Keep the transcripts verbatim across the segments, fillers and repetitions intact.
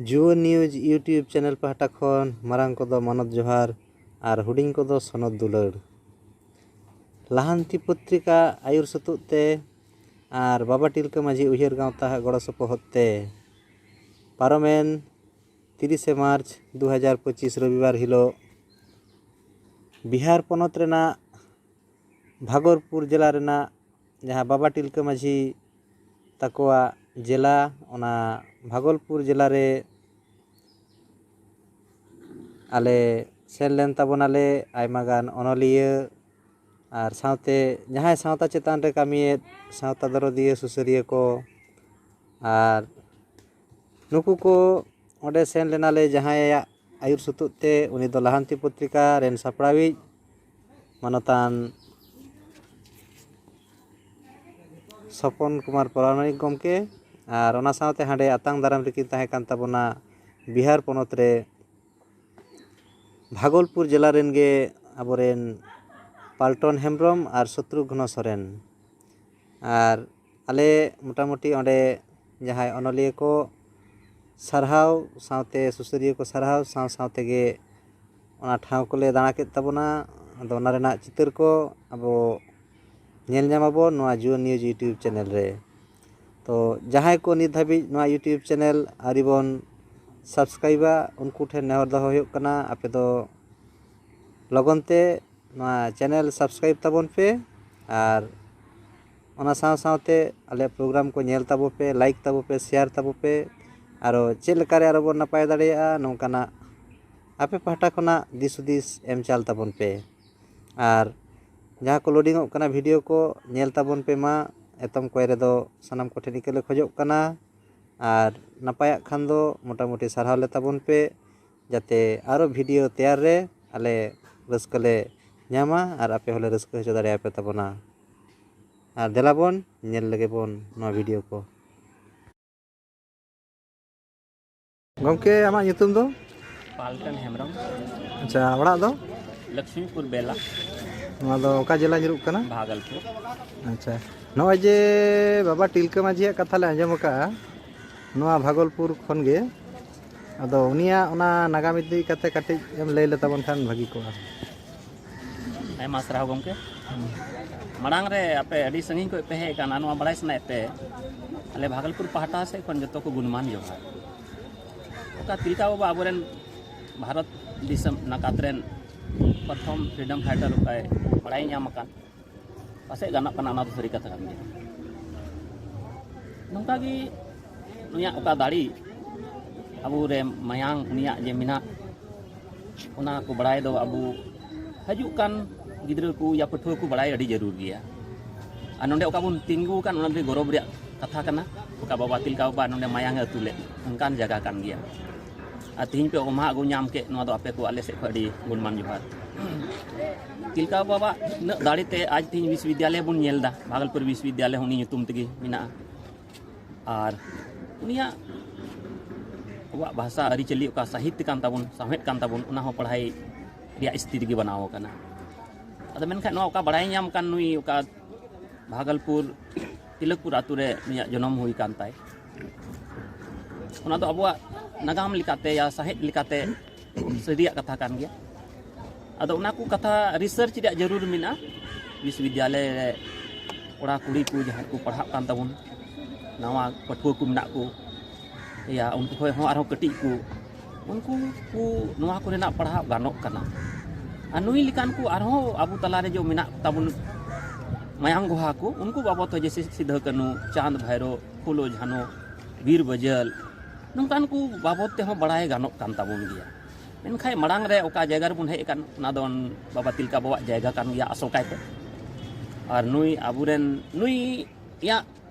ᱡᱩᱣᱟᱹᱱ news YouTube channel ᱯᱟᱦᱴᱟ ᱠᱷᱚᱱ ᱢᱟᱨᱟᱝ ᱠᱚᱫᱚ ᱢᱟᱱᱚᱛ ᱡᱚᱦᱟᱨ ᱟᱨ ᱦᱩᱰᱤᱧ ᱠᱚᱫᱚ ᱥᱚᱱᱚᱛ ᱫᱩᱞᱟᱹᱲ᱾ ᱞᱟᱦᱟᱱᱛᱤ ᱯᱚᱛᱨᱤᱠᱟ ᱟᱹᱭᱩᱨ ᱥᱩᱛᱩᱜ ᱛᱮ ᱟᱨ ᱵᱟᱵᱟ ᱛᱤᱞᱠᱟᱹ ᱢᱟᱹᱡᱷᱤ ᱩᱭᱦᱟᱹᱨ ᱜᱟᱶᱛᱟ ᱟᱜ ᱜᱚᱲᱚ ᱥᱚᱯᱚᱦᱚᱫ ᱛᱮ ᱯᱟᱨᱚᱢᱮᱱ ᱛᱤᱨᱤᱥᱮ ᱢᱟᱨᱪ ᱫᱩ ᱦᱟᱡᱟᱨ ᱯᱚᱸᱪᱤᱥ ᱨᱚᱵᱤᱵᱟᱨ ᱦᱤᱞᱳᱜ ᱵᱤᱦᱟᱨ ᱯᱚᱱᱚᱛ ᱨᱮᱱᱟᱜ ᱵᱷᱟᱜᱚᱞᱯᱩᱨ ᱡᱮᱞᱟ ᱨᱮᱱᱟᱜ ᱡᱟᱦᱟᱸ ᱵᱟᱵᱟ ᱛᱤᱞᱠᱟᱹ ᱢᱟᱹᱡᱷᱤ ᱛᱟᱠᱚᱣᱟᱜ ᱡᱮᱞᱟ, ᱚᱱᱟ ᱵᱷᱟᱜᱚᱞᱯᱩᱨ ᱡᱮᱞᱟ ᱨᱮ ᱟᱞᱮ ᱥᱮᱱ ᱞᱮᱱ ᱛᱟᱵᱚᱱᱟᱞᱮ᱾ ᱟᱭᱢᱟ ᱜᱟᱱ ᱚᱱᱚᱞᱤᱭᱟᱹ ᱟᱨ ᱥᱟᱶᱛᱮ ᱡᱟᱦᱟᱸᱭ ᱥᱟᱶᱛᱟ ᱪᱮᱛᱟᱱ ᱨᱮ ᱠᱟᱹᱢᱤᱭᱮᱫ ᱥᱟᱶᱛᱟ ᱫᱚᱨᱚᱫᱤᱭᱟᱹ ᱥᱩᱥᱟᱹᱨᱤᱭᱟᱹ ᱠᱚ, ᱟᱨ ᱱᱩᱠᱩ ᱠᱚ ᱚᱸᱰᱮ ᱥᱮᱱ ᱞᱮᱱᱟᱞᱮ᱾ ᱡᱟᱦᱟᱸᱭᱟᱜ ᱟᱹᱭᱩᱨ ᱥᱩᱛᱩᱜ ᱛᱮ ᱩᱱᱤ ᱫᱚ ᱞᱟᱦᱟᱱᱛᱤ ᱯᱚᱛᱨᱤᱠᱟ ᱨᱮᱱ ᱥᱟᱯᱲᱟᱣᱤᱡ ᱢᱟᱱᱚᱛᱟᱱ ᱥᱚᱯᱚᱱ ᱠᱩᱢᱟᱨ ᱯᱟᱨᱟᱢᱟᱱᱤᱠ ᱜᱚᱢᱠᱮ, ᱟᱨ ᱚᱱᱟ ᱥᱟᱶᱛᱮ ᱦᱟᱸᱰᱮ ᱟᱛᱟᱝ ᱫᱟᱨᱟᱢ ᱨᱮᱠᱤᱱ ᱛᱟᱦᱮᱸ ᱠᱟᱱ ᱛᱟᱵᱚᱱᱟ ᱵᱤᱦᱟᱨ ᱯᱚᱱᱚᱛ ᱨᱮ ᱵᱷᱟᱜᱚᱞᱯᱩᱨ ᱡᱮᱞᱟ ᱨᱮᱱ ᱜᱮ ᱟᱵᱚᱨᱮᱱ ᱯᱟᱞᱴᱚᱱ ᱦᱮᱢᱵᱨᱚᱢ ᱟᱨ ᱥᱚᱛᱨᱩᱜᱷᱱᱚ ᱥᱚᱨᱮᱱ᱾ ᱟᱨ ᱟᱞᱮ ᱢᱚᱴᱟᱢᱩᱴᱤ ᱚᱸᱰᱮ ᱡᱟᱦᱟᱸᱭ ᱚᱱᱚᱞᱤᱭᱟᱹ ᱠᱚ ᱥᱟᱨᱦᱟᱣ ᱥᱟᱶᱛᱮ ᱥᱩᱥᱟᱹᱨᱤᱭᱟᱹ ᱠᱚ ᱥᱟᱨᱦᱟᱣ ᱥᱟᱶ ᱥᱟᱶ ᱛᱮᱜᱮ ᱚᱱᱟ ᱴᱷᱟᱶ ᱠᱚᱞᱮ ᱫᱟᱬᱟ ᱠᱮᱫ ᱛᱟᱵᱚᱱᱟ᱾ ᱟᱫᱚ ᱚᱱᱟ ᱨᱮᱱᱟᱜ ᱪᱤᱛᱟᱹᱨ ᱠᱚ ᱟᱵᱚ ᱧᱮᱞ ᱧᱟᱢᱟᱵᱚᱱ ᱱᱚᱣᱟ ᱡᱩᱣᱟᱹᱱ ᱱᱤᱭᱩᱡᱽ YouTube ᱪᱮᱱᱮᱞ ᱨᱮ᱾ ᱛᱚ ᱡᱟᱦᱟᱸᱭ ᱠᱚ ᱱᱤᱛ ᱫᱷᱟᱹᱵᱤᱡ ᱱᱚᱣᱟ YouTube ᱪᱮᱱᱮᱞ ᱟᱹᱣᱨᱤ ᱵᱚᱱ ᱥᱟᱵᱥᱠᱨᱟᱭᱤᱵᱟ, ᱩᱱᱠᱩ ᱴᱷᱮᱱ ᱱᱮᱦᱚᱨ ᱫᱚᱦᱚ ᱦᱩᱭᱩᱜ ᱠᱟᱱᱟ, ᱟᱯᱮ ᱫᱚ ᱞᱚᱜᱚᱱ ᱛᱮ ᱱᱚᱣᱟ ᱪᱮᱱᱮᱞ ᱥᱟᱵᱥᱠᱨᱟᱭᱤᱵ ᱛᱟᱵᱚᱱ ᱯᱮ᱾ ᱟᱨ ᱚᱱᱟ ᱥᱟᱶ ᱥᱟᱶᱛᱮ ᱟᱞᱮᱭᱟᱜ ᱯᱨᱳᱜᱨᱟᱢ ᱠᱚ ᱧᱮᱞ ᱛᱟᱵᱚ ᱯᱮ, ᱞᱟᱭᱤᱠ ᱛᱟᱵᱚ ᱯᱮ, ᱥᱮᱭᱟᱨ ᱛᱟᱵᱚ ᱯᱮ᱾ ᱟᱨᱚ ᱪᱮᱫ ᱞᱮᱠᱟᱨᱮ ᱟᱨᱚ ᱵᱚᱱ ᱱᱟᱯᱟᱭ ᱫᱟᱲᱮᱭᱟᱜᱼᱟ, ᱱᱚᱝᱠᱟᱱᱟᱜ ᱟᱯᱮ ᱯᱟᱦᱴᱟ ᱠᱷᱚᱱᱟᱜ ᱫᱤᱥ ᱦᱩᱫᱤᱥ ᱮᱢ ᱪᱟᱞ ᱛᱟᱵᱚᱱ ᱯᱮ᱾ ᱟᱨ ᱡᱟᱦᱟᱸ ᱠᱚ ᱞᱳᱰᱤᱝᱚᱜ ᱠᱟᱱᱟ ᱵᱷᱤᱰᱤᱭᱳ ᱠᱚ, ᱧᱮᱞ ᱛᱟᱵᱚᱱ ᱯᱮ ᱢᱟ᱾ ᱮᱛᱚᱢ ᱠᱚᱭ ᱨᱮᱫᱚ ᱥᱟᱱᱟᱢ ᱠᱚᱴᱷᱮᱱ ᱤᱠᱟᱹ ᱞᱮ ᱠᱷᱚᱡᱚᱜ ᱠᱟᱱᱟ᱾ ᱟᱨ ᱱᱟᱯᱟᱭᱟᱜ ᱠᱷᱟᱱ ᱫᱚ ᱢᱚᱴᱟᱢᱩᱴᱤ ᱥᱟᱨᱦᱟᱣ ᱞᱮ ᱛᱟᱵᱚᱱ ᱯᱮ, ᱡᱟᱛᱮ ᱟᱨᱚ ᱵᱷᱤᱰᱤᱭᱳ ᱛᱮᱭᱟᱨ ᱨᱮ ᱟᱞᱮ ᱨᱟᱹᱥᱠᱟᱹ ᱞᱮ ᱧᱟᱢᱟ ᱟᱨ ᱟᱯᱮ ᱦᱚᱸᱞᱮ ᱨᱟᱹᱥᱠᱟᱹ ᱦᱚᱪᱚ ᱫᱟᱲᱮᱭᱟᱯᱮ ᱛᱟᱵᱚᱱᱟ᱾ ᱟᱨ ᱫᱮᱞᱟ ᱵᱚᱱ ᱧᱮᱞ ᱞᱮᱜᱮ ᱵᱚᱱ ᱱᱚᱣᱟ ᱵᱷᱤᱰᱤᱭᱳ ᱠᱚ᱾ ᱜᱚᱢᱠᱮ, ᱟᱢᱟᱜ ᱧᱩᱛᱩᱢ ᱫᱚ? ᱯᱟᱞᱴᱚᱱ ᱦᱮᱢᱵᱨᱚᱢ᱾ ᱟᱪᱪᱷᱟ, ᱚᱲᱟᱜ ᱫᱚ? ᱞᱚᱠᱥᱢᱤᱯᱩᱨ ᱵᱮᱞᱟ᱾ ᱱᱚᱣᱟ ᱫᱚ ᱚᱠᱟ ᱡᱮᱞᱟ ᱧᱩᱨᱩᱜ ᱠᱟᱱᱟ? ᱵᱷᱟᱜᱚᱞᱯᱩᱨ᱾ ᱟᱪᱪᱷᱟ, ᱱᱚᱜᱼᱚᱭ ᱡᱮ ᱵᱟᱵᱟ ᱛᱤᱞᱠᱟᱹ ᱢᱟᱹᱡᱷᱤᱭᱟᱜ ᱠᱟᱛᱷᱟ ᱞᱮ ᱟᱸᱡᱚᱢ ᱟᱠᱟᱫᱼᱟ, ᱱᱚᱣᱟ ᱵᱷᱟᱜᱚᱞᱯᱩᱨ ᱠᱷᱚᱱ ᱜᱮ, ᱟᱫᱚ ᱩᱱᱤᱭᱟᱜ ᱚᱱᱟ ᱱᱟᱜᱟᱢ ᱤᱫᱤ ᱠᱟᱛᱮ ᱠᱟᱹᱴᱤᱡ ᱮᱢ ᱞᱟᱹᱭ ᱞᱮᱛᱟᱵᱚᱱ ᱠᱷᱟᱱ ᱵᱷᱟᱹᱜᱤ ᱠᱚᱜᱼᱟ᱾ ᱟᱭᱢᱟ ᱥᱟᱨᱦᱟᱣ ᱜᱚᱢᱠᱮ᱾ ᱢᱟᱲᱟᱝ ᱨᱮ ᱟᱯᱮ ᱟᱹᱰᱤ ᱥᱟᱺᱜᱤᱧ ᱠᱷᱚᱱ ᱯᱮ ᱦᱮᱡ ᱟᱠᱟᱱᱟ, ᱱᱚᱣᱟ ᱵᱟᱲᱟᱭ ᱥᱟᱱᱟᱭᱮᱫ ᱯᱮ᱾ ᱟᱞᱮ ᱵᱷᱟᱜᱚᱞᱯᱩᱨ ᱯᱟᱦᱴᱟ ᱥᱮᱫ ᱠᱷᱚᱱ ᱡᱚᱛᱚ ᱠᱚ ᱜᱩᱱᱢᱟᱱ ᱡᱚᱦᱟᱨ᱾ ᱚᱠᱟ ᱛᱤᱞᱠᱟ ᱵᱟᱵᱟ ᱟᱵᱚᱨᱮᱱ ᱵᱷᱟᱨᱚᱛ ᱫᱤᱥᱚᱢ ᱱᱟᱠᱟᱛ ᱨᱮᱱ ᱯᱨᱚᱛᱷᱚᱢ freedom fighter ᱚᱠᱟᱭ ᱵᱟᱲᱟᱭ ᱧᱟᱢ ᱟᱠᱟᱱ, ᱯᱟᱥᱮᱡ ᱜᱟᱱᱚᱜ ᱠᱟᱱᱟ, ᱚᱱᱟ ᱫᱚ ᱥᱟᱹᱨᱤ ᱠᱟᱛᱷᱟ ᱠᱟᱱ ᱜᱮᱭᱟ᱾ ᱱᱚᱝᱠᱟ ᱜᱮ ᱱᱩᱭᱟᱜ ᱚᱠᱟ ᱫᱟᱲᱮ ᱟᱵᱚᱨᱮ ᱢᱟᱭᱟᱝ ᱩᱱᱤᱭᱟᱜ ᱡᱮ ᱢᱮᱱᱟᱜ, ᱚᱱᱟ ᱠᱚ ᱵᱟᱲᱟᱭ ᱫᱚ ᱟᱵᱚ ᱦᱤᱡᱩᱜ ᱠᱟᱱ ᱜᱤᱫᱽᱨᱟᱹ ᱠᱚ ᱭᱟ ᱯᱟᱹᱴᱷᱩᱣᱟᱹ ᱠᱚ ᱵᱟᱲᱟᱭ ᱟᱹᱰᱤ ᱡᱟᱹᱨᱩᱲ ᱜᱮᱭᱟ᱾ ᱟᱨ ᱱᱚᱰᱮ ᱚᱠᱟ ᱵᱚᱱ ᱛᱤᱸᱜᱩ ᱟᱠᱟᱱ, ᱚᱱᱟ ᱫᱚ ᱜᱚᱨᱚᱵᱽ ᱨᱮᱭᱟᱜ ᱠᱟᱛᱷᱟ ᱠᱟᱱᱟ᱾ ᱚᱠᱟ ᱵᱟᱵᱟ ᱛᱤᱞᱠᱟ ᱵᱟᱵᱟ ᱱᱚᱰᱮ ᱢᱟᱭᱟᱝ ᱮ ᱟᱹᱛᱩ ᱞᱮᱫ, ᱚᱱᱠᱟᱱ ᱡᱟᱭᱜᱟ ᱠᱟᱱ ᱜᱮᱭᱟ᱾ ᱟᱨ ᱛᱮᱦᱮᱧ ᱯᱮ ᱚᱢᱦᱟ ᱟᱹᱜᱩ ᱧᱟᱢ ᱠᱮᱫ, ᱱᱚᱣᱟ ᱫᱚ ᱟᱯᱮ ᱠᱚ ᱟᱞᱮ ᱥᱮᱫ ᱠᱷᱚᱱ ᱟᱹᱰᱤ ᱜᱩᱱᱢᱟᱱ ᱡᱚᱦᱟᱨ᱾ ᱛᱤᱞᱠᱟ ᱵᱟᱵᱟ ᱩᱱᱟᱹᱜ ᱫᱟᱲᱮᱛᱮ ᱟᱡ ᱛᱮᱦᱮᱧ ᱵᱤᱥᱣᱚᱵᱤᱫᱽᱭᱟᱞᱚᱭ ᱵᱚᱱ ᱧᱮᱞ ᱮᱫᱟ, ᱵᱷᱟᱜᱚᱞᱯᱩᱨ ᱵᱤᱥᱣᱚᱵᱤᱫᱽᱭᱟᱞᱚᱭ ᱩᱱᱤ ᱧᱩᱛᱩᱢ ᱛᱮᱜᱮ ᱢᱮᱱᱟᱜᱼᱟ᱾ ᱟᱨ ᱩᱱᱤᱭᱟᱜ ᱟᱵᱚᱣᱟᱜ ᱵᱷᱟᱥᱟ ᱟᱹᱨᱤᱪᱟᱹᱞᱤ ᱚᱠᱟ ᱥᱟᱦᱤᱛ ᱠᱟᱱ ᱛᱟᱵᱚᱱ, ᱥᱟᱶᱦᱮᱫ ᱠᱟᱱ ᱛᱟᱵᱚᱱ, ᱚᱱᱟ ᱦᱚᱸ ᱯᱟᱲᱦᱟᱭ ᱨᱮᱭᱟᱜ ᱥᱛᱷᱤᱛᱤ ᱜᱮ ᱵᱮᱱᱟᱣ ᱟᱠᱟᱱᱟ᱾ ᱟᱫᱚ ᱢᱮᱱᱠᱷᱟᱱ ᱱᱚᱣᱟ ᱚᱠᱟ ᱵᱟᱲᱟᱭ ᱧᱟᱢ ᱠᱟᱱ, ᱱᱩᱭ ᱚᱠᱟ ᱵᱷᱟᱜᱚᱞᱯᱩᱨ ᱛᱤᱞᱚᱠᱯᱩᱨ ᱟᱛᱳ ᱨᱮ ᱱᱩᱭᱟᱜ ᱡᱚᱱᱚᱢ ᱦᱩᱭ ᱠᱟᱱ ᱛᱟᱭ, ᱚᱱᱟ ᱫᱚ ᱟᱵᱚᱣᱟᱜ ᱱᱟᱜᱟᱢ ᱞᱮᱠᱟᱛᱮ ᱭᱟ ᱥᱟᱶᱦᱮᱫ ᱞᱮᱠᱟᱛᱮ ᱥᱟᱹᱨᱤᱭᱟᱜ ᱠᱟᱛᱷᱟ ᱠᱟᱱ ᱜᱮᱭᱟ᱾ ᱟᱫᱚ ᱚᱱᱟ ᱠᱚ ᱠᱟᱛᱷᱟ research ᱨᱮᱭᱟᱜ ᱡᱟᱹᱨᱩᱲ ᱢᱮᱱᱟᱜᱼᱟ᱾ ᱵᱤᱥᱣᱚᱵᱤᱫᱽᱭᱟᱞᱚᱭ ᱨᱮ ᱠᱚᱲᱟ ᱠᱩᱲᱤ ᱠᱚ ᱡᱟᱦᱟᱸᱭ ᱠᱚ ᱯᱟᱲᱦᱟᱜ ᱠᱟᱱ ᱛᱟᱵᱚᱱ, ᱱᱟᱣᱟ ᱯᱟᱹᱴᱷᱩᱣᱟᱹ ᱠᱚ ᱢᱮᱱᱟᱜ ᱠᱚ, ᱭᱟ ᱩᱱᱠᱩ ᱠᱷᱚᱱ ᱦᱚᱸ ᱟᱨᱦᱚᱸ ᱠᱟᱹᱴᱤᱡ ᱠᱚ, ᱩᱱᱠᱩ ᱠᱚ ᱱᱚᱣᱟ ᱠᱚᱨᱮᱱᱟᱜ ᱯᱟᱲᱦᱟᱣ ᱜᱟᱱᱚᱜ ᱠᱟᱱᱟ᱾ ᱟᱨ ᱱᱩᱭ ᱞᱮᱠᱟᱱ ᱠᱚ ᱟᱨᱦᱚᱸ ᱟᱵᱚ ᱛᱟᱞᱟᱨᱮ ᱡᱮ ᱢᱮᱱᱟᱜ ᱛᱟᱵᱚᱱ ᱢᱟᱭᱟᱝ ᱜᱚᱦᱟ ᱠᱚ, ᱩᱱᱠᱩ ᱵᱟᱵᱚᱫ ᱦᱚᱸ ᱡᱮᱭᱥᱮ ᱥᱤᱫᱷᱟᱹ ᱠᱟᱹᱱᱦᱩ, ᱪᱟᱸᱫᱽ ᱵᱷᱟᱭᱨᱳ, ᱯᱷᱩᱞᱳ ᱡᱷᱟᱱᱳ, ᱵᱤᱨ ᱵᱟᱹᱡᱟᱹᱞ, ᱱᱚᱝᱠᱟᱱ ᱠᱚ ᱵᱟᱵᱚᱫ ᱛᱮᱦᱚᱸ ᱵᱟᱲᱟᱭ ᱜᱟᱱᱚᱜ ᱠᱟᱱ ᱛᱟᱵᱚᱱ ᱜᱮᱭᱟ᱾ ᱢᱮᱱᱠᱷᱟᱱ ᱢᱟᱲᱟᱝ ᱨᱮ ᱚᱠᱟ ᱡᱟᱭᱜᱟ ᱨᱮᱵᱚᱱ ᱦᱮᱡ ᱟᱠᱟᱱ, ᱚᱱᱟ ᱫᱚ ᱵᱟᱵᱟ ᱛᱤᱞᱠᱟ ᱵᱟᱵᱟᱣᱟᱜ ᱡᱟᱭᱜᱟ ᱠᱟᱱ ᱜᱮᱭᱟ ᱟᱥᱚᱞ ᱠᱟᱭᱛᱮ᱾ ᱟᱨ ᱱᱩᱭ ᱟᱵᱚᱨᱮᱱ, ᱱᱩᱭᱟᱜ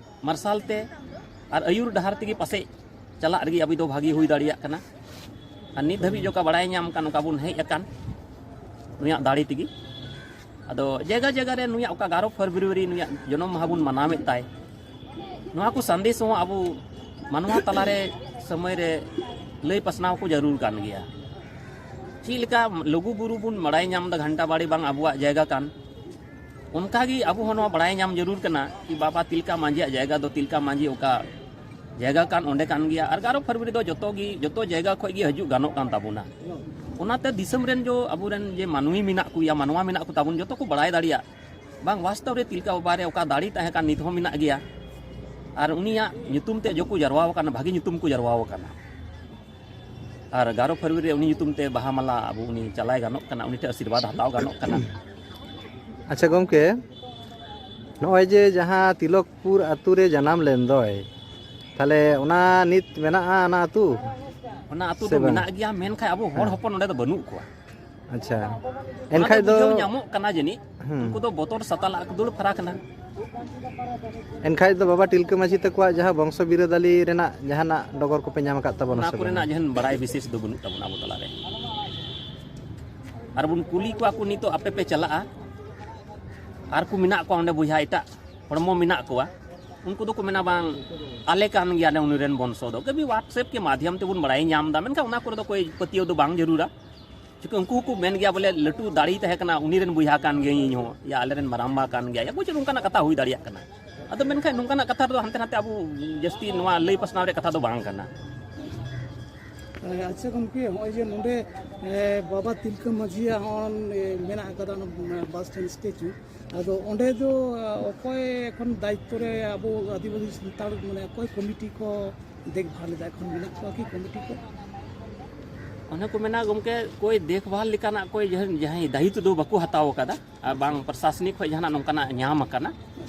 ᱢᱟᱨᱥᱟᱞ ᱛᱮ ᱟᱨ ᱟᱹᱭᱩᱨ ᱰᱟᱦᱟᱨ ᱛᱮᱜᱮ ᱯᱟᱥᱮᱡ ᱪᱟᱞᱟᱜ ᱨᱮᱜᱮ ᱟᱵᱚ ᱫᱚ ᱵᱷᱟᱹᱜᱤ ᱦᱩᱭ ᱫᱟᱲᱮᱭᱟᱜ ᱠᱟᱱᱟ᱾ ᱟᱨ ᱱᱤᱛ ᱫᱷᱟᱹᱵᱤᱡ ᱡᱚᱠᱟ ᱵᱟᱲᱟᱭ ᱧᱟᱢ ᱠᱟᱱ, ᱚᱱᱠᱟ ᱵᱚᱱ ᱦᱮᱡ ᱟᱠᱟᱱ ᱱᱩᱭᱟᱜ ᱫᱟᱲᱮ ᱛᱮᱜᱮ᱾ ᱟᱫᱚ ᱡᱟᱭᱜᱟ ᱡᱟᱭᱜᱟ ᱨᱮ ᱱᱩᱭᱟᱜ ᱚᱠᱟ ᱮᱜᱟᱨᱚ ᱯᱷᱮᱵᱽᱨᱩᱣᱟᱨᱤ ᱱᱩᱭᱟᱜ ᱡᱚᱱᱚᱢ ᱢᱟᱦᱟ ᱵᱚᱱ ᱢᱟᱱᱟᱣᱮᱫ ᱛᱟᱭ, ᱱᱚᱣᱟ ᱠᱚ ᱥᱟᱸᱫᱮᱥ ᱦᱚᱸ ᱟᱵᱚ ᱢᱟᱱᱣᱟ ᱛᱟᱞᱟᱨᱮ ᱥᱚᱢᱚᱭ ᱨᱮ ᱞᱟᱹᱭ ᱯᱟᱥᱱᱟᱣ ᱠᱚ ᱡᱟᱹᱨᱩᱲ ᱠᱟᱱ ᱜᱮᱭᱟ᱾ ᱪᱮᱫ ᱞᱮᱠᱟ ᱞᱩᱜᱩ ᱵᱩᱨᱩ ᱵᱚᱱ ᱵᱟᱲᱟᱭ ᱧᱟᱢ ᱮᱫᱟ ᱜᱷᱟᱱᱴᱟ ᱵᱟᱲᱤ ᱵᱟᱝ ᱟᱵᱚᱣᱟᱜ ᱡᱟᱭᱜᱟ ᱠᱟᱱ, ᱚᱱᱠᱟᱜᱮ ᱟᱵᱚ ᱦᱚᱸ ᱱᱚᱣᱟ ᱵᱟᱲᱟᱭ ᱧᱟᱢ ᱡᱟᱹᱨᱩᱲ ᱠᱟᱱᱟ ᱠᱤ ᱵᱟᱵᱟ ᱛᱤᱞᱠᱟ ᱢᱟᱹᱡᱷᱤᱭᱟᱜ ᱡᱟᱭᱜᱟ ᱫᱚ ᱛᱤᱞᱠᱟ ᱢᱟᱹᱡᱷᱤ ᱚᱠᱟ ᱡᱟᱭᱜᱟ ᱠᱟᱱ ᱚᱸᱰᱮ ᱠᱟᱱ ᱜᱮᱭᱟ᱾ ᱟᱨ ᱜᱟᱨᱚ ᱯᱷᱟᱹᱨᱣᱟᱹᱨᱤ ᱫᱚ ᱡᱚᱛᱚ ᱜᱮ, ᱡᱚᱛᱚ ᱡᱟᱭᱜᱟ ᱠᱷᱚᱱ ᱜᱮ ᱦᱤᱡᱩᱜ ᱜᱟᱱᱚᱜ ᱠᱟᱱ ᱛᱟᱵᱚᱱᱟ᱾ ᱚᱱᱟᱛᱮ ᱫᱤᱥᱚᱢ ᱨᱮᱱ ᱡᱚ ᱟᱵᱚᱨᱮᱱ ᱡᱮ ᱢᱟᱹᱱᱢᱤ ᱢᱮᱱᱟᱜ ᱠᱚ, ᱭᱟ ᱢᱟᱱᱣᱟ ᱢᱮᱱᱟᱜ ᱠᱚ ᱛᱟᱵᱚᱱ, ᱡᱚᱛᱚ ᱠᱚ ᱵᱟᱲᱟᱭ ᱫᱟᱲᱮᱭᱟᱜ, ᱵᱟᱝ, ᱵᱟᱥᱛᱚᱵ ᱨᱮ ᱛᱤᱞᱠᱟ ᱵᱟᱵᱟ ᱨᱮ ᱚᱠᱟ ᱫᱟᱲᱮ ᱛᱟᱦᱮᱸ ᱠᱟᱱ, ᱱᱤᱛ ᱦᱚᱸ ᱢᱮᱱᱟᱜ ᱜᱮᱭᱟ᱾ ᱟᱨ ᱩᱱᱤᱭᱟᱜ ᱧᱩᱛᱩᱢ ᱛᱮ ᱡᱚᱠᱚ ᱡᱟᱨᱣᱟ ᱟᱠᱟᱱᱟ, ᱵᱷᱟᱹᱜᱤ ᱧᱩᱛᱩᱢ ᱠᱚ ᱡᱟᱨᱣᱟ ᱟᱠᱟᱱᱟ᱾ ᱟᱨ ᱜᱟᱨᱚ ᱯᱷᱟᱹᱨᱣᱟᱹᱨᱤ ᱨᱮ ᱩᱱᱤ ᱧᱩᱛᱩᱢ ᱛᱮ ᱵᱟᱦᱟ ᱢᱟᱞᱟ ᱟᱵᱚ ᱩᱱᱤ ᱪᱟᱞᱟᱭ ᱜᱟᱱᱚᱜ ᱠᱟᱱᱟ, ᱩᱱᱤ ᱴᱷᱮᱱ ᱟᱥᱤᱨᱵᱟᱫᱽ ᱦᱟᱛᱟᱣ ᱜᱟᱱᱚᱜ ᱠᱟᱱᱟ᱾ ᱟᱪᱪᱷᱟ ᱜᱚᱢᱠᱮ, ᱱᱚᱜᱼᱚᱭ ᱡᱮ ᱡᱟᱦᱟᱸ ᱛᱤᱞᱚᱠᱯᱩᱨ ᱟᱛᱳ ᱨᱮ ᱡᱟᱱᱟᱢ ᱞᱮᱱ ᱫᱚᱭ, ᱛᱟᱦᱞᱮ ᱚᱱᱟ ᱱᱤᱛ ᱢᱮᱱᱟᱜᱼᱟ ᱚᱱᱟ ᱟᱹᱛᱩ? ᱚᱱᱟ ᱟᱹᱛᱩ ᱫᱚ ᱢᱮᱱᱟᱜ ᱜᱮᱭᱟ, ᱢᱮᱱᱠᱷᱟᱱ ᱟᱵᱚ ᱦᱚᱲ ᱦᱚᱯᱚᱱ ᱚᱸᱰᱮ ᱫᱚ ᱵᱟᱹᱱᱩᱜ ᱠᱚᱣᱟ᱾ ᱟᱪᱪᱷᱟ, ᱚᱱᱟ ᱮᱱᱠᱷᱟᱡ ᱫᱚ ᱫᱚ ᱵᱩᱡᱷᱟᱹᱣ ᱧᱟᱢᱚᱜ ᱠᱟᱱᱟ ᱡᱟᱹᱱᱤᱡ, ᱦᱩᱸ᱾ ᱩᱱᱠᱩ ᱫᱚ ᱵᱚᱛᱚᱨ ᱥᱟᱛᱟᱞᱟᱜ ᱠᱚ ᱫᱟᱹᱲ ᱯᱷᱟᱨᱟᱠ ᱮᱱᱟ᱾ ᱮᱱᱠᱷᱟᱡ ᱫᱚ ᱵᱟᱵᱟ ᱛᱤᱞᱠᱟᱹ ᱢᱟᱹᱡᱷᱤ ᱛᱟᱠᱚᱣᱟᱜ ᱡᱟᱦᱟᱸ ᱵᱚᱝᱥᱚ ᱵᱤᱨᱟᱹᱫᱟᱞᱤ ᱨᱮᱱᱟᱜ ᱡᱟᱦᱟᱱᱟᱜ ᱰᱚᱜᱚᱨ ᱠᱚᱯᱮ ᱧᱟᱢ ᱟᱠᱟᱫ ᱛᱟᱵᱚᱱᱟ ᱚᱱᱟ ᱥᱮ ᱠᱚᱨᱮᱱᱟᱜ ᱵᱟᱝ? ᱡᱟᱦᱟᱱ ᱵᱟᱲᱟᱭ ᱵᱤᱥᱮᱥ ᱫᱚ ᱵᱟᱹᱱᱩᱜ ᱛᱟᱵᱚᱱᱟ ᱟᱵᱚ ᱛᱟᱞᱟᱨᱮ᱾ ᱟᱨ ᱵᱚᱱ ᱠᱩᱞᱤ ᱠᱚᱣᱟ ᱠᱚ, ᱱᱤᱛᱚᱜ ᱟᱯᱮ ᱯᱮ ᱪᱟᱞᱟᱜᱼᱟ, ᱟᱨ ᱠᱚ ᱢᱮᱱᱟᱜ ᱠᱚᱣᱟ ᱚᱸᱰᱮ ᱵᱚᱭᱦᱟ, ᱮᱴᱟᱜ ᱦᱚᱲᱢᱚ ᱢᱮᱱᱟᱜ ᱠᱚᱣᱟ, ᱩᱱᱠᱩ ᱫᱚᱠᱚ ᱢᱮᱱᱟ, "ᱵᱟᱝ, ᱟᱞᱮ ᱠᱟᱱ ᱜᱮᱭᱟᱞᱮ ᱩᱱᱤ ᱨᱮᱱ ᱵᱚᱝᱥᱚ ᱫᱚ", ᱠᱟᱹᱵᱷᱤ WhatsApp ᱠᱮ ᱢᱟᱫᱷᱭᱚᱢ ᱛᱮᱵᱚᱱ ᱵᱟᱲᱟᱭ ᱧᱟᱢ ᱮᱫᱟ, ᱢᱮᱱᱠᱷᱟᱱ ᱚᱱᱟ ᱠᱚᱨᱮ ᱫᱚ ᱠᱚᱭ ᱯᱟᱹᱛᱭᱟᱹᱣ ᱫᱚ ᱵᱟᱝ ᱡᱟᱹᱨᱩᱲᱟ᱾ ᱪᱤᱠᱟᱹ ᱩᱱᱠᱩ ᱦᱚᱸᱠᱚ ᱢᱮᱱ ᱜᱮᱭᱟ ᱵᱚᱞᱮ, "ᱞᱟᱹᱴᱩ ᱫᱟᱲᱮ ᱛᱟᱦᱮᱸ ᱠᱟᱱᱟ, ᱩᱱᱤ ᱨᱮᱱ ᱵᱚᱭᱦᱟ ᱠᱟᱱ ᱜᱤᱭᱟᱹᱧ ᱤᱧ ᱦᱚᱸ, ᱭᱟ ᱟᱞᱮ ᱨᱮᱱ ᱢᱟᱨᱟᱝᱵᱟ ᱠᱟᱱ ᱜᱮᱭᱟ", ᱭᱟ ᱠᱩᱪ ᱱᱚᱝᱠᱟᱱᱟᱜ ᱠᱟᱛᱷᱟ ᱦᱩᱭ ᱫᱟᱲᱮᱭᱟᱜ ᱠᱟᱱᱟ᱾ ᱟᱫᱚ ᱢᱮᱱᱠᱷᱟᱱ ᱱᱚᱝᱠᱟᱱᱟᱜ ᱠᱟᱛᱷᱟ ᱨᱮᱫᱚ ᱦᱟᱱᱛᱮ ᱱᱟᱛᱮ ᱟᱵᱚ ᱡᱟᱹᱥᱛᱤ ᱱᱚᱣᱟ ᱞᱟᱹᱭ ᱯᱟᱥᱱᱟᱣ ᱨᱮᱭᱟᱜ ᱠᱟᱛᱷᱟ ᱫᱚ ᱵᱟᱝ ᱠᱟᱱᱟ᱾ ᱟᱪᱪᱷᱟ ᱜᱚᱢᱠᱮ, ᱱᱚᱜᱼᱚᱭ ᱡᱮ ᱱᱚᱰᱮ ᱮ, ᱵᱟᱵᱟ ᱛᱤᱞᱠᱟᱹ ᱢᱟᱹᱡᱷᱤᱭᱟᱜ ᱦᱚᱸ ᱮ, ᱢᱮᱱᱟᱜ ᱟᱠᱟᱫᱟ ᱚᱱᱟ ᱵᱟᱥ ᱥᱴᱮᱱᱰ ᱥᱴᱮᱪᱩ, ᱟᱫᱚ ᱚᱸᱰᱮ ᱫᱚ ᱮ, ᱚᱠᱚᱭ ᱮᱠᱷᱚᱱ ᱫᱟᱭᱤᱛᱛᱚ ᱨᱮ ᱟᱵᱚ ᱟᱹᱫᱤᱵᱟᱹᱥᱤ ᱥᱟᱱᱛᱟᱲ, ᱢᱟᱱᱮ ᱚᱠᱚᱭ ᱠᱚᱢᱤᱴᱤ ᱠᱚ ᱫᱮᱠᱷᱵᱷᱟᱞ ᱮᱫᱟ? ᱮᱠᱷᱚᱱ ᱢᱮᱱᱟᱜ ᱠᱚᱣᱟ ᱠᱤ ᱠᱚᱢᱤᱴᱤ ᱠᱚ? ᱚᱱᱮ ᱠᱚ ᱢᱮᱱᱟ ᱜᱚᱢᱠᱮ, ᱠᱚᱭ ᱫᱮᱠᱷᱵᱷᱟᱞ ᱞᱮᱠᱟᱱᱟᱜ ᱠᱚᱭ ᱡᱟᱦᱟᱸᱭ, ᱡᱟᱦᱟᱸᱭ ᱫᱟᱭᱤᱛᱛᱚ ᱫᱚ ᱵᱟᱠᱚ ᱦᱟᱛᱟᱣ ᱟᱠᱟᱫᱟ, ᱟᱨ ᱵᱟᱝ ᱯᱨᱚᱥᱟᱥᱚᱱᱤᱠ ᱠᱷᱚᱱ ᱡᱟᱦᱟᱱᱟᱜ ᱱᱚᱝᱠᱟᱱᱟᱜ ᱧᱟᱢ ᱟᱠᱟᱱᱟ᱾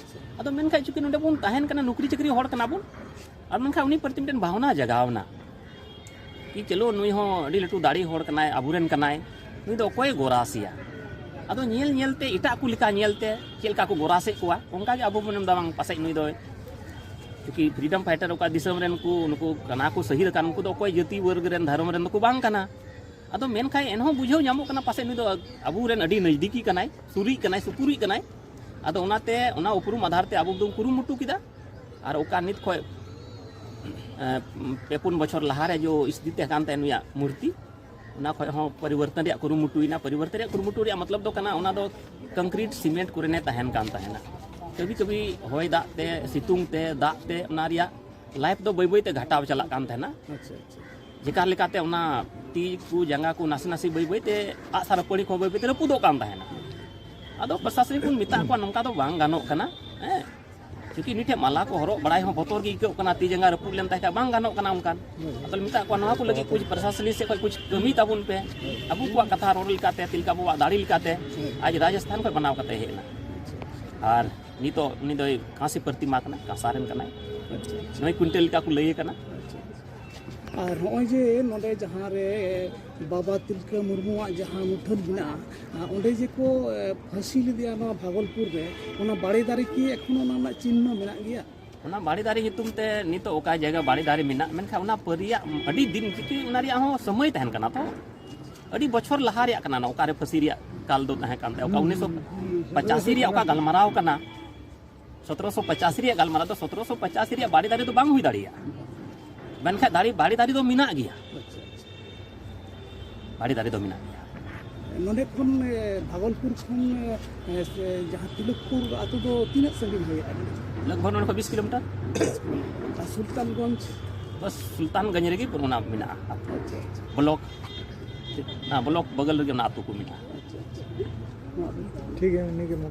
ᱟᱫᱚ ᱢᱮᱱᱠᱷᱟᱱ ᱪᱩᱸᱠᱤ ᱱᱚᱰᱮ ᱵᱚᱱ ᱛᱟᱦᱮᱱ ᱠᱟᱱᱟ, ᱱᱚᱠᱨᱤ ᱪᱟᱹᱠᱨᱤ ᱦᱚᱲ ᱠᱟᱱᱟ ᱵᱚᱱ, ᱟᱨ ᱢᱮᱱᱠᱷᱟᱱ ᱩᱱᱤ ᱯᱨᱚᱛᱤ ᱢᱤᱫᱴᱮᱱ ᱵᱷᱟᱵᱽᱱᱟ ᱡᱟᱜᱟᱣ ᱮᱱᱟ ᱠᱤ ᱪᱚᱞᱚ ᱱᱩᱭ ᱦᱚᱸ ᱟᱹᱰᱤ ᱞᱟᱹᱴᱩ ᱫᱟᱲᱮ ᱦᱚᱲ ᱠᱟᱱᱟᱭ, ᱟᱵᱚᱨᱮᱱ ᱠᱟᱱᱟᱭ, ᱱᱩᱭ ᱫᱚ ᱚᱠᱚᱭᱮ ᱜᱚᱨᱟᱥᱮᱭᱟ? ᱟᱫᱚ ᱧᱮᱞ ᱧᱮᱞᱛᱮ, ᱮᱴᱟᱜ ᱠᱚ ᱞᱮᱠᱟ ᱧᱮᱞᱛᱮ ᱪᱮᱫ ᱞᱮᱠᱟ ᱠᱚ ᱜᱚᱨᱟᱥᱮᱫ ᱠᱚᱣᱟ, ᱚᱱᱠᱟ ᱜᱮ ᱟᱵᱚ ᱵᱚᱱ ᱢᱮᱱᱫᱟ, "ᱵᱟᱝ, ᱯᱟᱥᱮᱡ ᱱᱩᱭ ᱫᱚ", ᱪᱩᱸᱠᱤ ᱯᱷᱨᱤᱰᱚᱢ ᱯᱷᱟᱭᱴᱟᱨ ᱚᱠᱟ ᱫᱤᱥᱚᱢ ᱨᱮᱱ ᱠᱚ ᱱᱩᱠᱩ ᱠᱟᱱᱟ ᱠᱚ ᱥᱟᱹᱦᱤ ᱟᱠᱟᱱ, ᱩᱱᱠᱩ ᱫᱚ ᱚᱠᱚᱭ ᱡᱟᱹᱛᱤ ᱣᱟᱨᱜᱽ ᱨᱮᱱ, ᱫᱷᱚᱨᱚᱢ ᱨᱮᱱ ᱫᱚᱠᱚ ᱵᱟᱝ ᱠᱟᱱᱟ᱾ ᱟᱫᱚ ᱢᱮᱱᱠᱷᱟᱱ ᱮᱱᱦᱚᱸ ᱵᱩᱡᱷᱟᱹᱣ ᱧᱟᱢᱚᱜ ᱠᱟᱱᱟ, ᱯᱟᱥᱮᱡ ᱱᱩᱭ ᱫᱚ ᱟᱵᱚᱨᱮᱱ ᱟᱹᱰᱤ ᱱᱟᱡᱽᱫᱤᱠᱤ ᱠᱟᱱᱟᱭ, ᱥᱩᱨᱤᱡ ᱠᱟᱱᱟᱭ, ᱥᱩᱯᱩᱨᱤᱡ ᱠᱟᱱᱟᱭ᱾ ᱟᱫᱚ ᱚᱱᱟᱛᱮ ᱚᱱᱟ ᱩᱯᱨᱩᱢ ᱟᱫᱷᱟᱨ ᱛᱮ ᱟᱵᱚ ᱫᱚ ᱠᱩᱨᱩᱢᱩᱴᱩ ᱠᱮᱫᱟ᱾ ᱟᱨ ᱚᱠᱟ ᱱᱤᱛ ᱠᱷᱚᱱ ᱮ, ᱯᱮ ᱯᱩᱱ ᱵᱚᱪᱷᱚᱨ ᱞᱟᱦᱟᱨᱮ ᱡᱚ ᱥᱛᱷᱤᱛᱤ ᱛᱟᱦᱮᱸ ᱠᱟᱱ ᱛᱟᱭᱟ ᱱᱩᱭᱟᱜ ᱢᱩᱨᱛᱤ, ᱚᱱᱟ ᱠᱷᱚᱱ ᱦᱚᱸ ᱯᱚᱨᱤᱵᱚᱨᱛᱚᱱ ᱨᱮᱭᱟᱜ ᱠᱩᱨᱩᱢᱩᱴᱩᱭᱮᱱᱟ᱾ ᱯᱚᱨᱤᱵᱚᱨᱛᱚᱱ ᱨᱮᱭᱟᱜ ᱠᱩᱨᱩᱢᱩᱴᱩ ᱨᱮᱭᱟᱜ ᱢᱚᱛᱞᱚᱵ ᱫᱚ ᱠᱟᱱᱟ, ᱚᱱᱟ ᱫᱚ ᱠᱚᱝᱠᱨᱤᱴ ᱥᱤᱢᱮᱱᱴ ᱠᱚᱨᱮᱱᱮ ᱛᱟᱦᱮᱱ ᱠᱟᱱ ᱛᱟᱦᱮᱱᱟ᱾ ᱠᱟᱹᱵᱷᱤ ᱠᱟᱹᱵᱷᱤ ᱦᱚᱭ ᱫᱟᱜ ᱛᱮ, ᱥᱤᱛᱩᱝ ᱛᱮ, ᱫᱟᱜ ᱛᱮ ᱚᱱᱟ ᱨᱮᱭᱟᱜ ᱞᱟᱭᱤᱯᱷ ᱫᱚ ᱵᱟᱹᱭ ᱵᱟᱹᱭ ᱛᱮ ᱜᱷᱟᱴᱟᱣ ᱪᱟᱞᱟᱜ ᱠᱟᱱ ᱛᱟᱦᱮᱱᱟ᱾ ᱟᱪᱪᱷᱟ, ᱟᱪᱪᱷᱟ᱾ ᱡᱮᱠᱟᱨ ᱞᱮᱠᱟᱛᱮ ᱚᱱᱟ ᱛᱤ ᱠᱚ ᱡᱟᱸᱜᱟ ᱠᱚ ᱱᱟᱥᱮ ᱱᱟᱥᱮ ᱵᱟᱹᱭ ᱵᱟᱹᱭ ᱛᱮ ᱟᱜᱼᱥᱟᱨ ᱟᱹᱯᱟᱹᱲᱤ ᱠᱚᱦᱚᱸ ᱵᱟᱹᱭ ᱵᱟᱹᱭ ᱛᱮ ᱨᱟᱹᱯᱩᱫᱚᱜ ᱠᱟᱱ ᱛᱟᱦᱮᱱᱟ᱾ ᱟᱫᱚ ᱯᱨᱚᱥᱟᱥᱚᱱᱤᱠ ᱵᱚᱱ ᱢᱮᱛᱟ ᱠᱚᱣᱟ, ᱱᱚᱝᱠᱟ ᱫᱚ ᱵᱟᱝ ᱜᱟᱱᱚᱜ ᱠᱟᱱᱟ, ᱦᱮᱸ᱾ ᱪᱩᱸᱠᱤ ᱩᱱᱤ ᱴᱷᱮᱱ ᱢᱟᱞᱟ ᱠᱚ ᱦᱚᱨᱚᱜ ᱵᱟᱲᱟᱭ ᱦᱚᱸ ᱵᱚᱛᱚᱨ ᱜᱮ ᱟᱹᱭᱠᱟᱹᱜ ᱠᱟᱱᱟ, ᱛᱤ ᱡᱟᱸᱜᱟ ᱨᱟᱹᱯᱩᱫ ᱞᱮᱱ ᱛᱟᱭ ᱠᱷᱟᱱ ᱵᱟᱝ ᱜᱟᱱᱚᱜ ᱠᱟᱱᱟ ᱚᱱᱠᱟᱱ᱾ ᱟᱫᱚ ᱢᱮᱛᱟᱜ ᱠᱚᱣᱟ, ᱱᱚᱣᱟ ᱠᱚ ᱞᱟᱹᱜᱤᱫ ᱠᱩᱪ ᱯᱨᱚᱥᱟᱥᱚᱱᱤᱠ ᱥᱮᱫ ᱠᱷᱚᱱ ᱠᱩᱪ ᱠᱟᱹᱢᱤ ᱛᱟᱵᱚᱱ ᱯᱮ᱾ ᱟᱵᱚ ᱠᱚᱣᱟᱜ ᱠᱟᱛᱷᱟ ᱨᱚᱲ ᱞᱮᱠᱟᱛᱮ, ᱛᱤᱞᱠᱟ ᱵᱟᱵᱩᱣᱟᱜ ᱫᱟᱲᱮ ᱞᱮᱠᱟᱛᱮ ᱟᱡ ᱨᱟᱡᱚᱥᱛᱷᱟᱱ ᱠᱷᱚᱱ ᱵᱮᱱᱟᱣ ᱠᱟᱛᱮ ᱦᱮᱡ ᱮᱱᱟ᱾ ᱟᱨ ᱱᱤᱛᱚᱜ ᱩᱱᱤ ᱫᱚᱭ ᱠᱟᱸᱥᱤ ᱯᱨᱚᱛᱤᱢᱟ ᱠᱟᱱᱟᱭ, ᱠᱟᱸᱥᱟ ᱨᱮᱱ ᱠᱟᱱᱟᱭ᱾ ᱟᱪᱪᱷᱟ, ᱟᱪᱪᱷᱟ᱾ ᱱᱚᱭ ᱠᱩᱭᱤᱱᱴᱟᱞ ᱞᱮᱠᱟ ᱠᱚ ᱞᱟᱹᱭ ᱠᱟᱱᱟ᱾ ᱟᱪᱪᱷᱟ, ᱟᱪᱪᱷᱟ᱾ ᱟᱨ ᱱᱚᱜᱼᱚᱭ ᱡᱮ ᱱᱚᱰᱮ ᱡᱟᱦᱟᱸ ᱨᱮ ᱵᱟᱵᱟ ᱛᱤᱞᱠᱟᱹ ᱢᱩᱨᱢᱩᱣᱟᱜ ᱡᱟᱦᱟᱸ ᱢᱩᱴᱷᱟᱹᱱ ᱢᱮᱱᱟᱜᱼᱟ, ᱟᱨ ᱚᱸᱰᱮ ᱡᱮ ᱠᱚ, ᱮ, ᱯᱷᱟᱹᱥᱤ ᱞᱮᱫᱮᱭᱟ ᱱᱚᱣᱟ ᱵᱷᱟᱜᱚᱞᱯᱩᱨ ᱨᱮ, ᱚᱱᱟ ᱵᱟᱲᱮ ᱫᱟᱨᱮ ᱠᱤ ᱮᱠᱷᱚᱱ ᱚᱱᱟ ᱨᱮᱱᱟᱜ ᱪᱤᱱᱦᱟᱹ ᱢᱮᱱᱟᱜ ᱜᱮᱭᱟ? ᱚᱱᱟ ᱵᱟᱲᱮ ᱫᱟᱨᱮ ᱧᱩᱛᱩᱢ ᱛᱮ ᱱᱤᱛᱚᱜ ᱚᱠᱟ ᱡᱟᱭᱜᱟ ᱵᱟᱲᱮ ᱫᱟᱨᱮ ᱢᱮᱱᱟᱜ, ᱢᱮᱱᱠᱷᱟᱱ ᱚᱱᱟ ᱯᱟᱹᱨᱤᱭᱟᱜ ᱟᱹᱰᱤ ᱫᱤᱱ, ᱪᱩᱸᱠᱤ ᱚᱱᱟ ᱨᱮᱭᱟᱜ ᱦᱚᱸ ᱥᱚᱢᱚᱭ ᱛᱟᱦᱮᱱ ᱠᱟᱱᱟ ᱛᱚ, ᱟᱹᱰᱤ ᱵᱚᱪᱷᱚᱨ ᱞᱟᱦᱟ ᱨᱮᱭᱟᱜ ᱠᱟᱱᱟ᱾ ᱚᱠᱟᱨᱮ ᱯᱷᱟᱹᱥᱤ ᱨᱮᱭᱟᱜ ᱠᱟᱞ ᱫᱚ ᱛᱟᱦᱮᱸ ᱠᱟᱱ ᱛᱟᱭᱟ, ᱚᱠᱟ ᱩᱱᱤᱥᱥᱚ ᱯᱚᱸᱪᱟᱥᱤ ᱨᱮᱭᱟᱜ ᱚᱠᱟ ᱜᱟᱞᱢᱟᱨᱟᱣ ᱠᱟᱱᱟ, ᱥᱚᱛᱨᱚᱥᱚ ᱯᱚᱸᱪᱟᱥᱤ ᱨᱮᱭᱟᱜ ᱜᱟᱞᱢᱟᱨᱟᱣ ᱫᱚ, ᱥᱚᱛᱨᱚᱥᱚ ᱯᱚᱸᱪᱟᱥᱤ ᱨᱮᱭᱟᱜ ᱵᱟᱲᱮ ᱫᱟᱨᱮ ᱫᱚ ᱵᱟᱝ ᱦᱩᱭ ᱫᱟᱲᱮᱭᱟᱜᱼᱟ, ᱢᱮᱱᱠᱷᱟᱱ ᱫᱟᱨᱮ, ᱵᱟᱲᱮ ᱫᱟᱨᱮ ᱫᱚ ᱢᱮᱱᱟᱜ ᱜᱮᱭᱟ᱾ ᱟᱪᱪᱷᱟ, ᱟᱪᱪᱷᱟ᱾ ᱵᱟᱲᱮ ᱫᱟᱨᱮ ᱫᱚ ᱢᱮᱱᱟᱜ ᱜᱮᱭᱟ᱾ ᱱᱚᱰᱮ ᱠᱷᱚᱱ, ᱮ, ᱵᱷᱟᱜᱚᱞᱯᱩᱨ ᱠᱷᱚᱱ, ᱮ, ᱥᱮ ᱡᱟᱦᱟᱸ ᱛᱤᱞᱚᱠᱯᱩᱨ ᱟᱹᱛᱩ ᱫᱚ ᱛᱤᱱᱟᱹᱜ ᱥᱟᱺᱜᱤᱧ ᱦᱩᱭᱩᱜᱼᱟ ᱱᱚᱰᱮ? ᱞᱟᱜᱽᱵᱷᱟᱜᱽ ᱱᱚᱰᱮ ᱠᱷᱚᱱ ᱵᱤᱥ ᱠᱤᱞᱳᱢᱤᱴᱟᱨ᱾ ᱟᱨ ᱥᱩᱞᱛᱟᱱᱜᱚᱸᱡᱽ? ᱵᱟᱥ ᱥᱩᱞᱛᱟᱱᱜᱚᱸᱡᱽ ᱨᱮᱜᱮ ᱚᱱᱟ ᱢᱮᱱᱟᱜᱼᱟ ᱟᱹᱛᱩ᱾ ᱟᱪᱪᱷᱟ, ᱟᱪᱪᱷᱟ᱾ ᱵᱞᱚᱠ, ᱚᱱᱟ ᱵᱞᱚᱠ ᱵᱟᱜᱟᱞ ᱨᱮᱜᱮ ᱚᱱᱟ ᱟᱹᱛᱩ ᱠᱚ ᱢᱮᱱᱟᱜᱼᱟ᱾ ᱟᱪᱪᱷᱟ, ᱟᱪᱪᱷᱟ᱾ ᱴᱷᱤᱠ ᱜᱮᱭᱟ, ᱤᱱᱟᱹᱜᱮ ᱢᱟ᱾